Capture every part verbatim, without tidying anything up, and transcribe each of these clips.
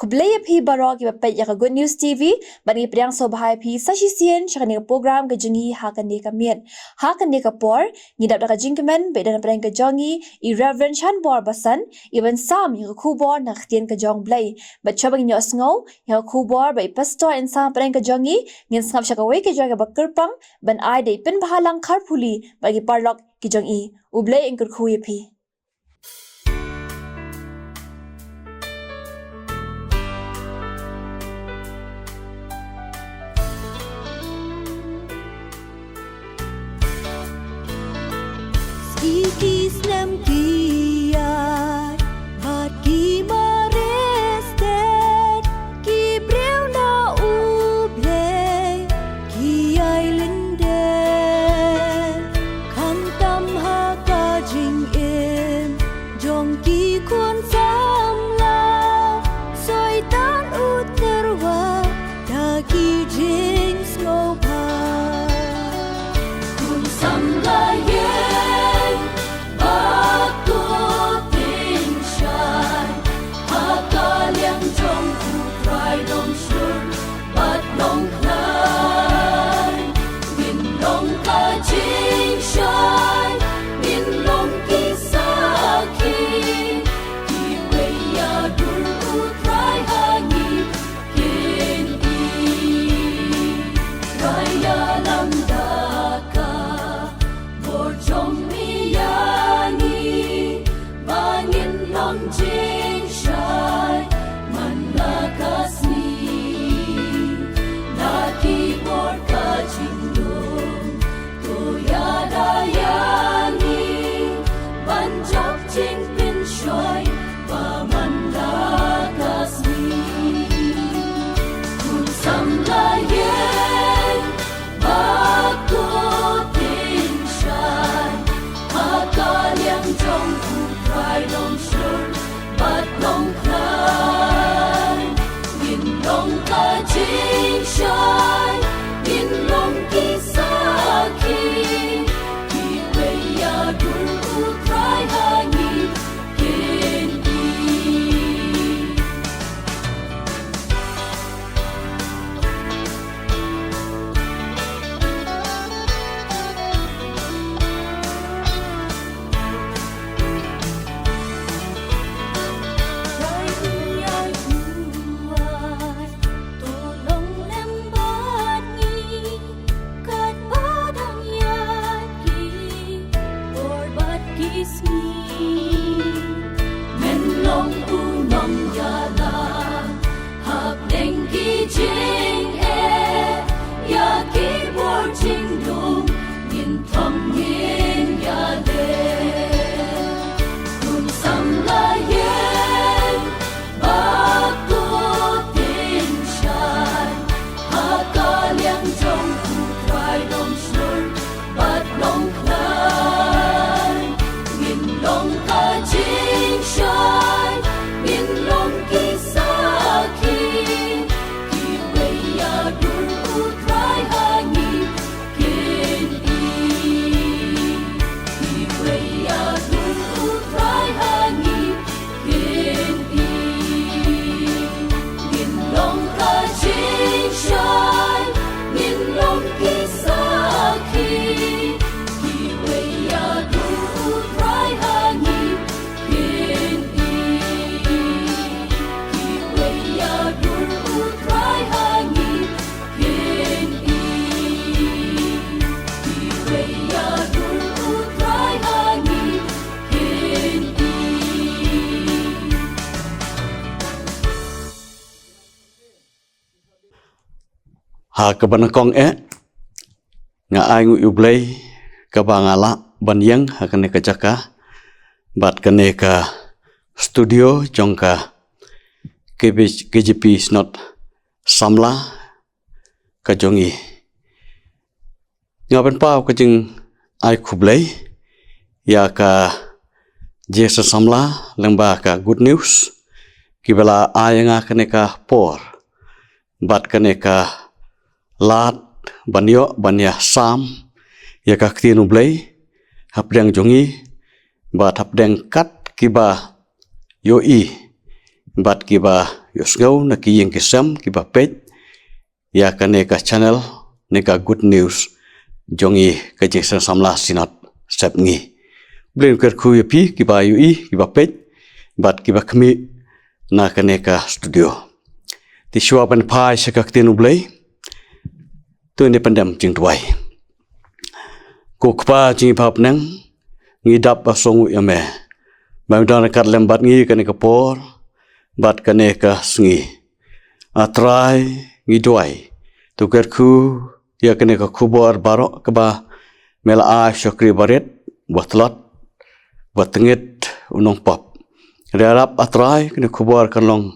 Blei ïa phi baroh kiba peit ïa ka Good News T V, bad ngi pdiang sngewbha ïa phi sa shisien sha kane ka program ka jong ngi ha kane ka miet. Ha kane ka por, ngi dap da ka jingkmen ba i don hapdeng ka jong ngi i Reverend Shanbor Basan, i ban sam ïa ka khubor na ka ktien ka jong Blei. Bad shuwa ba ngin ïohsngew ïa ka khubor bad i Pastor in sam hapdeng ka jong ngi, ngin sngap sha kawei ka jaka ba kyrpang ban ai da i Pynbhalang Kharpuli bad ki paralok ki jong i. U Blei un kyrkhu ïa phi. Sngi ki snem ki ïaid bad ki mareh stet, ki briew na U Blei ki ïai lyndet. Khamtam ha ka jingim jong ki khun samla, Soitan u tyrwa da ki jingsngewbha. Khun samla ïeng bad to tyngshaiñ ha ka liang jong U Trai, long shlur bad long khlaiñ. Ngin long ka jingshai, ngin long ki sakhi, kiwei ïa dur U Trai ha ngi kin ïohi. Trai ïalam da ka bor jong me ïa ngi, ba ngin long jingshai man la ka sngi. Na ki bor ka jinglong, to ïada ïa ngi ban jop jingpynshoi ba man la ka sngi. Khun samla ïeng bad to tyngshaiñ ha ka liang jong U Trai, long shlur bad long khlaiñ. Ngin long ka jingshai, ngin long ki sakhi, kiwei ïa dur U Trai ha ngi kin ïohi. Trai ïa u ai, to long lem bad ngi, katba dang ïaid ki por bad ki sngi. Men long u nongïalam hapdeng ki jingeh, ïa ki bor jinglong ngin thom ngin ïaleh. Khun samla ïeng bad to tyngshaiñ ha ka liang jong U Trai, long shlur bad long khlaiñ. Ngin long ka jingshai, ngin long ki sakhi, kiwei ïa dur U Trai ha ngi kin ïohi. Kiwei ïa dur U Trai ha ngi kin ïohi. Ngin long ka jingshai, ngin long ki sakhi, kiwei ïa dur U Trai ha ngi kin ïohi. Kiwei ïa dur U Trai ha ngi kin ïohi. Kiwei ïa dur U Trai ha ngi kin ïohi. Ha kaba nyngkong eh, nga ai nguh ïa U Blei kaba nga lah ban ïeng ha kane ka jaka bad kane ka studio jong ka K B, K J P Synod Samla ka jong ngi. Nga pynpaw ka jingai khublei ïa ka J S S Samla lyngba ka Good News, kiba la ai ïa nga kane ka por bad kane ka lad ban ïoh ban ïa sam ïa ka ktien U Blei hapdeng jong ngi, bad hapdeng kat kiba ïohi bad kiba ïohsngew na ki ïing ki sem kiba peit ïa kane ka channel ne ka Good News jong ngi ka Jingseng Samla Synod Sepngi. U Blei un kyrkhu ïa phi kiba ïohi, kiba peit bad kiba khmih na kane ka studio. Te shuwa ban phai sha ka ktien U Blei, to ngin ïa pyndem jingduwai. Ko Kpa jong ngi ba ha bneng, ngi dap ba sngewnguh ïa me ba me don ryngkat lem bad ngi kane ka por bad kane ka sngi. A Trai, ngi duwai, to kyrkhu ïa kane ka khubor baroh kaba me la ai shakri barit, ba tlot, ba tngit u nongpop. Ïarap A Trai, kane ka khubor kan long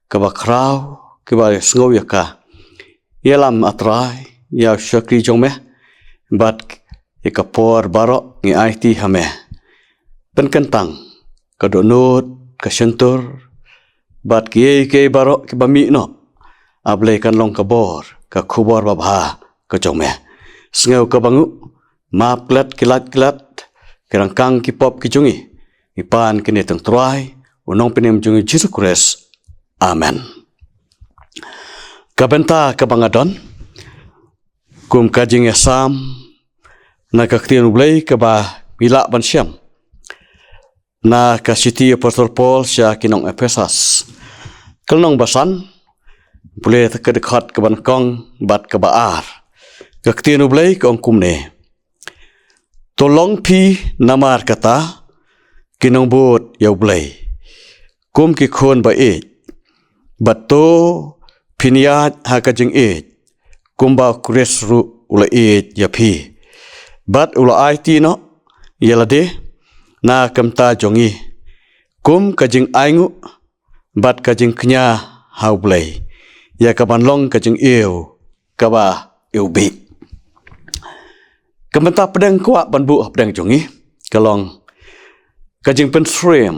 kaba khraw, kiba ïohsngew ïa ka. Ïalam A Trai ïa u shakri jong me bad ïa ka por baroh ngi aiti ha me. Pynkyntang ka dohnud, ka shyntur bad kiei kiei baroh kiba mih noh, A Blei, kan long ka bor, ka khubor babha ka jong me. Sngew kaba nguh, map klet ki lait klet, ki rangkang ki pop ki jong ngi. Ngi pan kine tang Trai, u Nongpynim jong ngi Jisu Khrist. Amen. Ka bynta kaba nga don kum ka jingïasam na ka ktien U Blei kaba ngi lah ban shem na ka shithi Apostol Paul sha ki nong Ephesus, ka lynnong ba san, pule ka dkhot kaba nyngkong bad kaba ar. Ka ktien U Blei ka ong kumne: To long phi namar kata, ki nongbud ïa U Blei, kum ki khun ba ïeit, bad to phin ïaid ha ka jingïeit, kumba U Khrist ruh u la ïeit ïa phi bad u la aiti noh ïa lade na ka bynta jong ngi, kum ka jingainguh bad ka jingkñia ha U Blei, ïa kaban long ka jingïew kaba iwbih. Ka bynta pdeng kwah ban buh hapdeng jong ngi ka long ka jingpynsyriem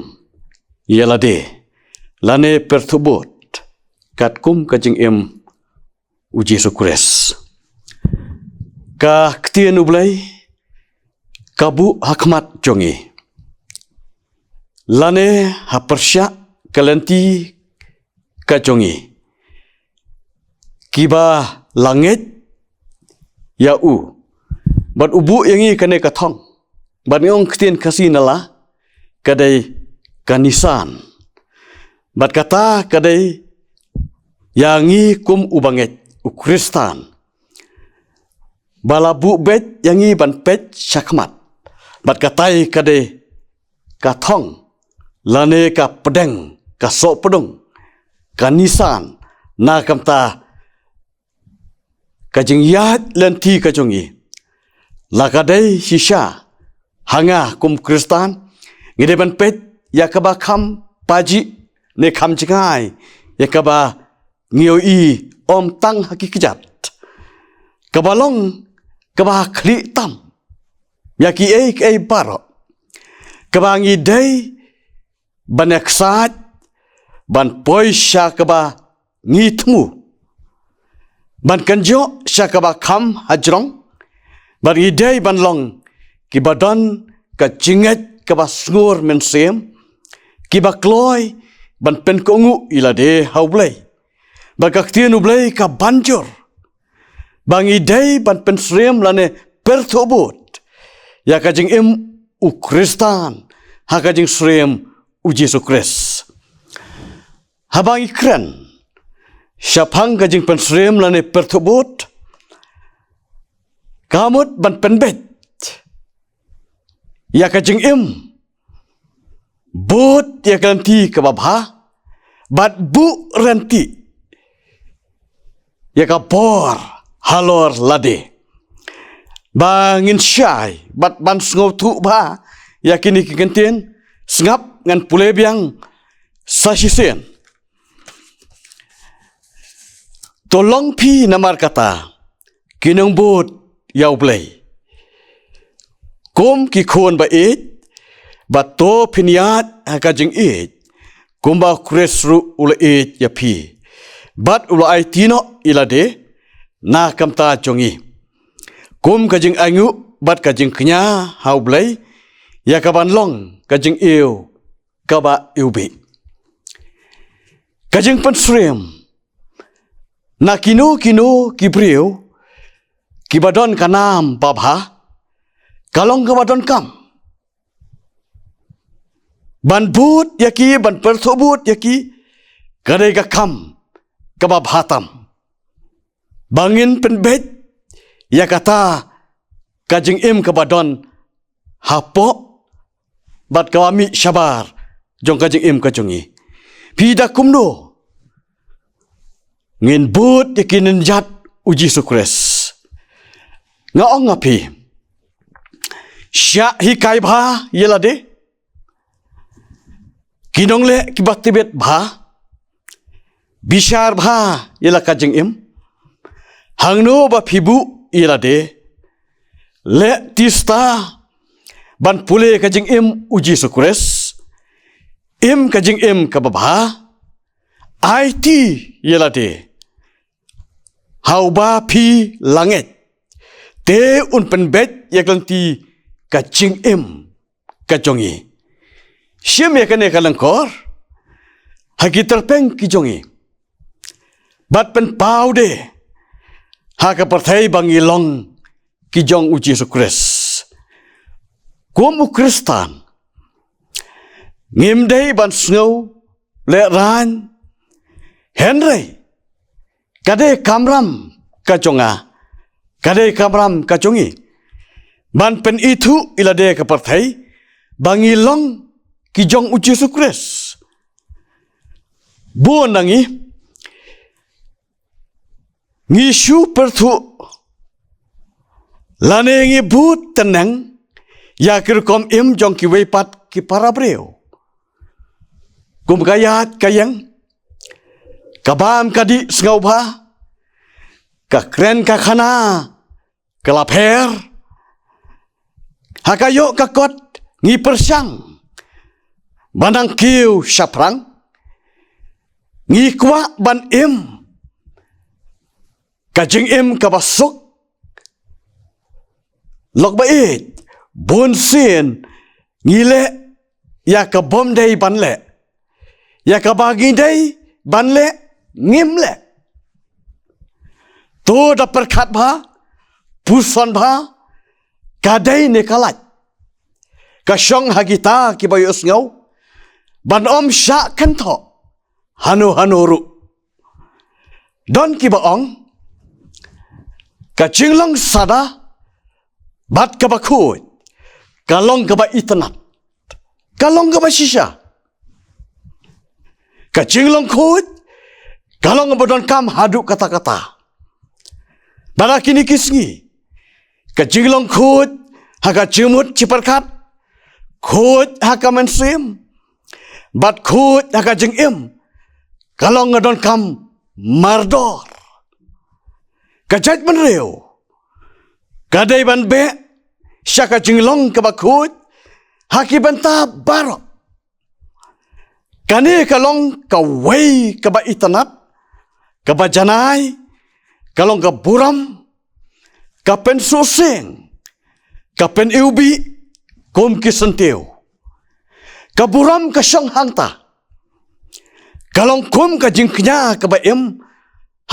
ïa lade lane pyrthuh bud katkum ka jingim U Jisu Khrist. Ka ktien U Blei ka buh ha khmat jong ngi lane ha pyrshah ka lynti ka jong ngi, kiba la ngeit ïa u bad u buh ïa ngi kane ka thong, bad ngi ong ktien Khasi na la ka dei ka nisan. Bad kata ka dei ïa ngi kum u bangeit, u Khristan, ba la buh beit ïa ngi ban peit shakhmat. Bad katai ka dei ka thong lane ka pdeng, ka sohpdung, ka nisan na ka bynta ka jingïaid lynti ka jong ngi. La ka dei shisha ha nga kum Khristan, ngi dei ban peit ïa kaba kham pajih ne kham jngai ïa kaba ngi ïohi, ym tang ha ki kjat, kaba long kaba khlieh tam ïa kiei kiei baroh, kaba ngi dei ban ïaksaid ban poi sha kaba ngi thmu, ban kynjoh sha kaba kham hajrong, bad ngi dei ban long kiba don ka jingngeit kaba sngur mynsiem, kiba kloi ban pynkohnguh ïa lade ha U Blei. Bad ka ktien U Blei ka ban jur ba ngi dei ban pynsyriem lane pyrthuh bud ïa ka jingim u Khristan ha ka jingsyriem U Jisu Khrist. Haba ngi kren shaphang ka jingpynsyriem lane pyrthuh bud, ka mut ban pynbeit ïa ka jingim, bud ïa ka lynti kaba bha, bad buh rynti ïa ka bor halor lade. Ba ngin shai bad ban sngewthuh bha ïa kine ki kyntien, sngap ngan pule biang sa shisien. To long phi namar kata ki nongbud ïa U Blei, kum ki khun ba ïeit, bad to phin ïaid ha ka jingïeit, kumba U Khrist ruh u la ïeit ïa phi bad u la aiti noh ïa lade na ka bynta jong ngi, kum ka jingainguh bad ka jingkñia ha U Blei, ïa kaban long ka jingïew kaba iwbih. Ka jingpynsyriem na kino kino ki briew kiba don ka nam babha ka long kaba donkam ban bud ïa ki, ban pyrthuh bud ïa ki, ka dei ka kam kaba bha tam ba ngin pynbeit ïa kata ka jingim kaba don hapoh bad kaba mih shabar jong ka jingim ka jong ngi. Phi da kumno ngin bud ïa ki nonjat U Jisu Khrist? Nga ong ha phi, shah hikai bha ïa lade, ki nongleh kiba tbit bha, bishar bha ïa la ka jingim. Hangno ba phi buh ïa lade, leh tista ban pule ka jingim U Jisu Khrist, im ka jingim kaba bha, aiti ïa lade ha uba phi la ngeit, te un pynbeit ïa ka lynti ka jingim ka jong ngi. Shim ïa kane ka lyngkor ha ki tyrpeng ki jong ngi bad pynpaw de ha ka pyrthei ba ngi long ki jong U Jisu Khrist. Kum u Khristan, ngim dei ban sngew lehraiñ, hynrei ka dei kamram ka jong nga, ka dei kamram ka jong ngi ban pynithuh ïa lade ka pyrthei ba ngi long ki jong U Jisu Khrist. Bun na ngi ngi shu pyrthuh lane ngi bud tneng ïa ki rukom im jong kiwei pat ki para briew, kum ka ïaid ka ïeng, ka bam ka dih sngewbha, ka kren ka khana ka la pher. Ha ka ïoh ka kot ngi pyrshang ban nang kiew shaphrang, ngi kwah ban im ka jingim kaba suk. Lok ba ïeit, bun sien ngi leh ïa ka bym dei ban leh, ïa kaba ngi dei ban leh ngim leh. To da pyrkhat bha, puson bha, ka dei ne ka lait. Ka shong ha kita kiba ïohsngew ban ym shah kynthoh hano hano ruh. Don kiba ong, ka jinglong sada bad kaba khuid ka long kaba itynnad, ka long kaba shisha. Ka jinglong khuid ka long kaba donkam haduh katta katta. Bad ha kine ki sngi, ka jinglong khuid ha ka jingmut jingpyrkhat, khuid ha ka mynsiem bad khuid ha ka jingim ka long ka donkam mardor. Ka jaitbynriew ka dei ban beh sha ka jinglong kaba khuid ha ki bynta baroh. Kane ka long kawei kaba itynnad, kaba janai, ka long ka burom, ka pynsuhsieng, ka pyniwbih kum ki syntiew. Ka burom ka shong hangta, ka long kum ka jingkñia kaba im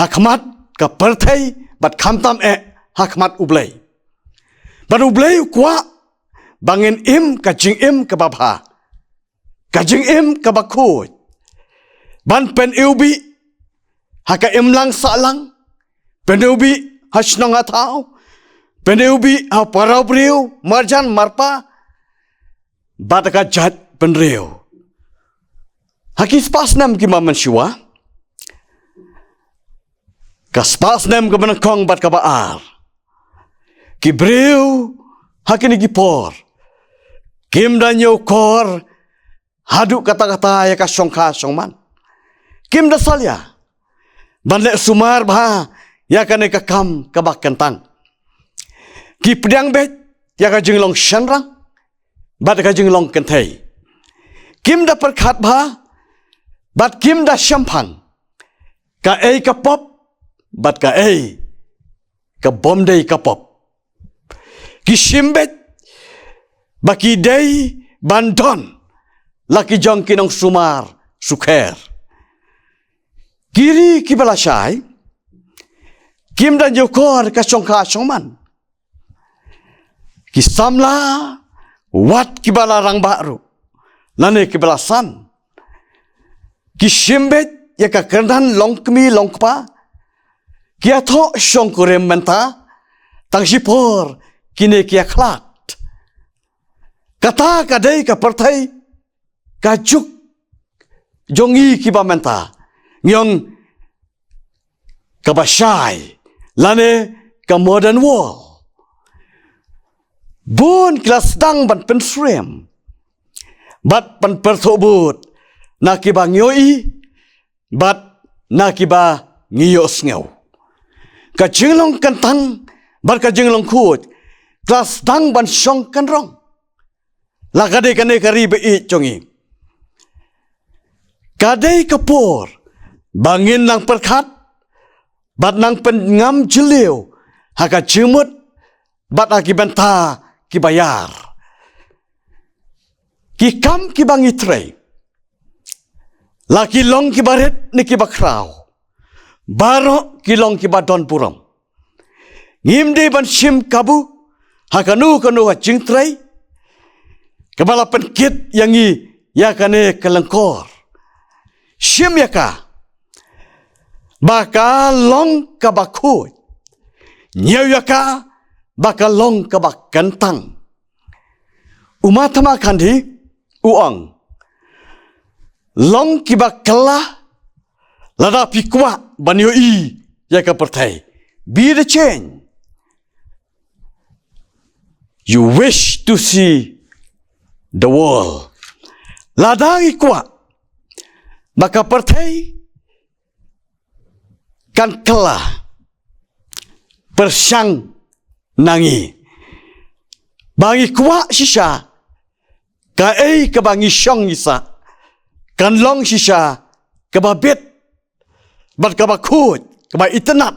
ha khmat ka pyrthei bad khamtam eh ha khmat U Blei. Bad U Blei u kwah ba ngin im ka jingim kaba bha, ka jingim kaba khuid, ban pyniwbih ha ka imlang sahlang, pyniwbih ha shnong ha thaw, pyniwbih ha para briew, marjan marpa bad ka jaitbynriew. Ha ki spah snem kiba mynshuwa, ka spah snem kaba nyngkong bad kaba ar, ki briew ha kine ki por kim da ñiewkor haduh katta katta ïa ka shongkha shongman. Kim da salia ban leh sumar bha ïa kane ka kam kaba kyntang. Ki pdiang beit ïa ka jinglong shynrang bad ka jinglong kynthei. Kim da pyrkhat bha bad kim da shemphang kaei ka pop bad kaei ka bym dei ka pop. Ki shim beit ba ki dei ban don la ki jong ki nongsumar sukher. Ki ri kiba lashai kim da ñiewkor ka shongkha shongman. Ki samla wat kiba la rangbah ruh lane kiba la san, ki shim beit ïa ka kyrdan longkmie longkpa. Ki ïathoh shongkurim mynta, tang shipor kine ki ïakhlad. Kata ka dei ka pyrthei ka juk jong ngi kiba mynta, ngi ong kaba shai lane ka modern world. Bun ki la sdang ban pynsyriem bad ban pyrthuh bud na kiba ngi ïohi bad na kiba ngi ïohsngew. Ka jinglong kyntang bad ka jinglong khuid ki la sdang ban shong kynrong. La ka dei kane ka ri ba ïeit jong ngi, ka dei ka por ba ngin nang pyrkhat bad nang pynngam jylliew ha ka jingmut bad ha ki bynta kiba ïar. Ki kam kiba ngi trei, la ki long kiba rit ne kiba khraw, baroh ki long kiba don burom. Ngim dei ban shim kabu ha kano kano ka jingtrei kaba la pynkit ïa ngi ïa kane ka lyngkor. Shim ïa ka ba ka long kaba khuid, ñiew ïa ka ba ka long kaba kyntang. U Mahatma Gandhi u ong, long kiba kylla lada phi kwah ban ïohi ïa ka pyrthei. Be the change you wish to see the world. Lada ngi kwah ba ka pyrthei kan kylla pyrshang na ngi, ba ngi kwah shisha kaei kaba ngi shong ngi sah kan long shisha kaba bit bad kaba khuid, kaba itynnad,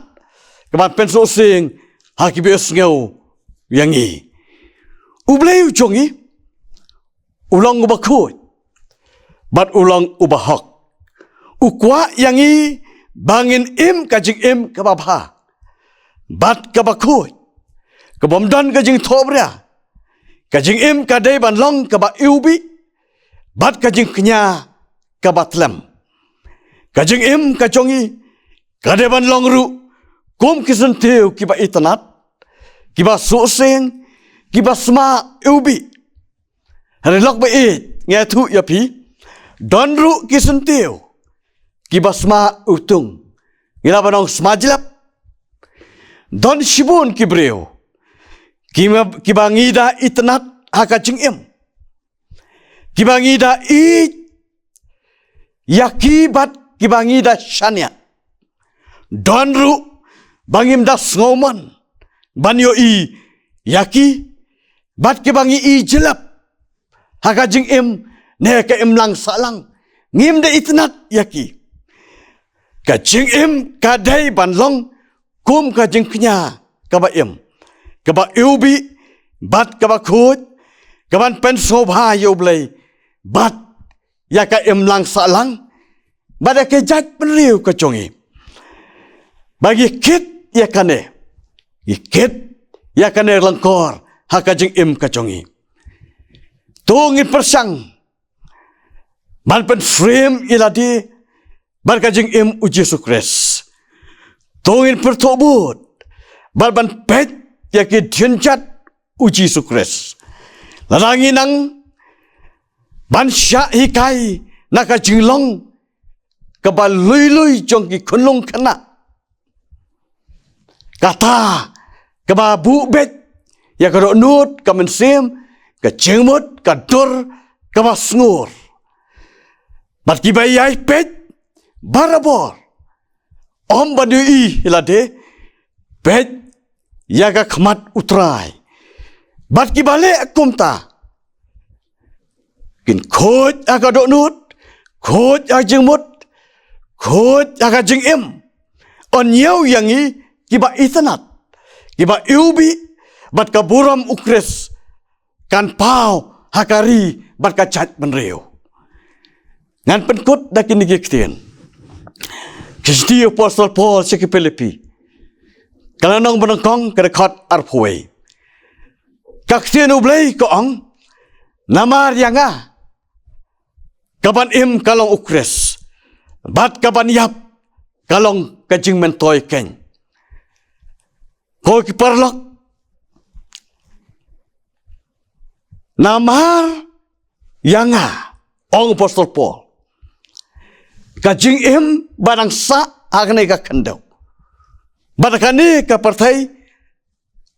kaba pynsuhsieng ha kiba ïohsngew ïa ngi. U Blei u jong ngi u long uba khuid bad u long uba hok. U kwah ïa ngi ba ngin im ka jingim kaba bha bad kaba khuid, ka bym don ka jingthohbria. Ka jingim ka dei ban long kaba iwbih bad ka jingkñia kaba tlem. Ka jingim ka jong ngi ka dei ban long ruh kum ki syntiew kiba itynnad, kiba suhsieng, kiba sma iwbih. Hynrei lok ba ïeit, nga ïathuh ïa phi, don ruh ki syntiew kiba sma iwtung, ngi lah ban ong sma jlep. Don shibun ki briew kiba, kiba ngi da itynnad ha ka jingim, kiba ngi da ïeit ïa ki bad kiba ngi da shaniah. Don ruh ba ngim da sngewmon ban ïohi ïa ki bad kiba ngi ïeit jlep ha ka jingim ne ka imlang sahlang, ngim da itynnad ïa ki. Ka jingim ka dei ban long kum ka jingkñia kaba im, kaba iwbih bad kaba khuid, kaban pynsngewbha ïa U Blei bad ïa ka imlang sahlang bad ïa ka jaitbynriew ka jong ngi. Ba ngi kit ïa kane, ngi kit ïa kane lyngkor ha ka jingim ka jong ngi. To ngin pyrshang ban pynsyriem ïa lade bad ka jingim U Jisu Khrist. To ngin pyrthuh bud bad ban peit ïa ki dienjat U Jisu Khrist. Lada ngi nang ban shah hikai na ka jinglong kaba lui lui jong ki khunlung khynnah, kata kaba buh beit ïa ka dohnud, ka mynsiem, ka jingmut, ka dur kaba sngur. Bad kiba ïai peit barabor, ym ban ïohi ïa lade, peit ïa ka khmat U Trai. Bad kiba leh kumta kin khuid ha ka dohnud, khuid ha ka jingmut, khuid ha ka jingim. Yn ñiew ïa ngi kiba itynnad, kiba iwbih, bad ka burom U Khrist kan paw ha ka ri bad ka jaitbynriew. Ngan pynkut da kine ki ktien. Shithi u Apostol Paul sha ki Philippi, ka lynnong ba nyngkong, ka dkhot arphew wei. Ka ktien U Blei ka ong, namar ïa nga, ka ban im ka long U Khrist, bad ka ban ïap ka long ka jingmyntoi keiñ. Ko ki paralok, namar ïa nga, ong u Apostol Paul, ka jingim ba dang sah ha kane ka khyndew bad kane ka pyrthei,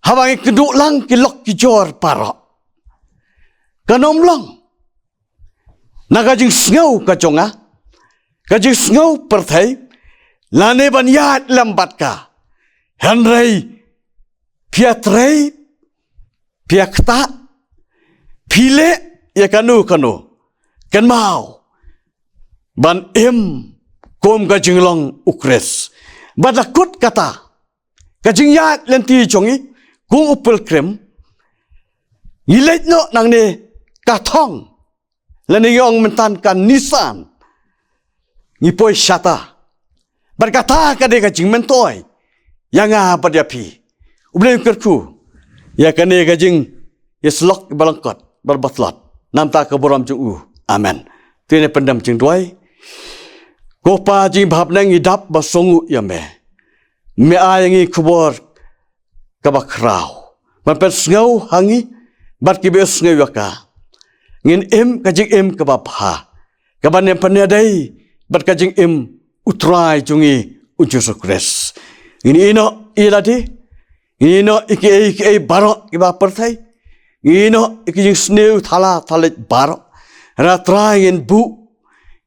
haba ngi kynduh lang ki lok ki jor baroh, kan ym long na ka jingsngew ka jong nga, ka jingsngew pyrthei, lane ban ïaid lem bad ka. Hynrei phi ïatrei, phi ïaktah, phi leh ïa kano kano, kynmaw ban im kum ka jinglong U Khrist. Bad la kut kata, ka jingïaid lynti jong ngi kum u pilgrim, ngi leit noh nangne ka thong, lane ngi ong mynta ka nisan, ngi poi shata. Bad kata ka dei ka jingmyntoi ïa nga bad ïa phi. U Blei un kyrkhu ïa kane ka jingïasyllok ba lyngkot bad ba tlot, namar ka burom jong u. Amen. Te ngin ïa pyndem jingduwai. Ko Pa jingbhabneng, ngi dap ba sngewnguh ïa me. Me ai ïa ngi khubor kaba khraw ban pynsngew ha ngi bad kiba ïohsngew ïa ka. Ngin im ka jingim kaba bha, kaba nym pynïadei bad ka jingim U Trai jong ngi U Jisu Khrist. Ngin ïehnoh ïa lade, ngin ïehnoh ïa kiei kiei baroh kiba pyrthei, ngin ïehnoh ïa ki jingsniew thala thaleit baroh. Hynrei Trai, ngin buh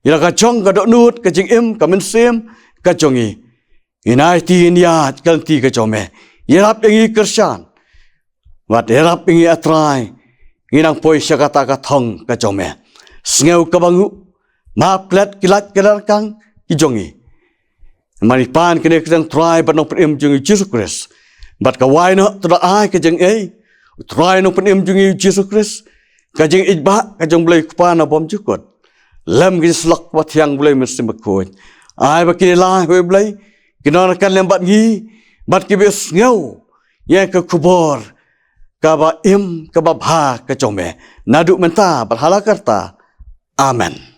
ïa la ka jong ka dohnud ka jingim ka mynsiem ka jong ngi. Ngin aiti, ngin ïaid ka lynti ka jong me. Ïarap ïa ngi Khristan, wat ïarap ïa ngi A Trai, ngin nang poi sha kata ka thong ka jong me. Sngew kaba nguh, map klet ki lait ki lyngkang ki jong ngi. Namar ngi pan kane ka ktien Trai bad Nongpynim jong ngi Jisu Khrist. Bad ka wai noh, to da ai ka jingïeit U Trai Nongpynim jong ngi Jisu Khrist, ka jingïeit ba ka jong U Blei Kpa na bymjukut, lem ka jingïasyllok ba thiang U Blei Mynsiem Bakhuid. Ai ba kine lai, Huh Blei, kin nang ryngkat lem bad ngi bad kiba sngew ïa ka khubor kaba im kaba bha ka jong me, naduh mynta bad hala karta. Amen.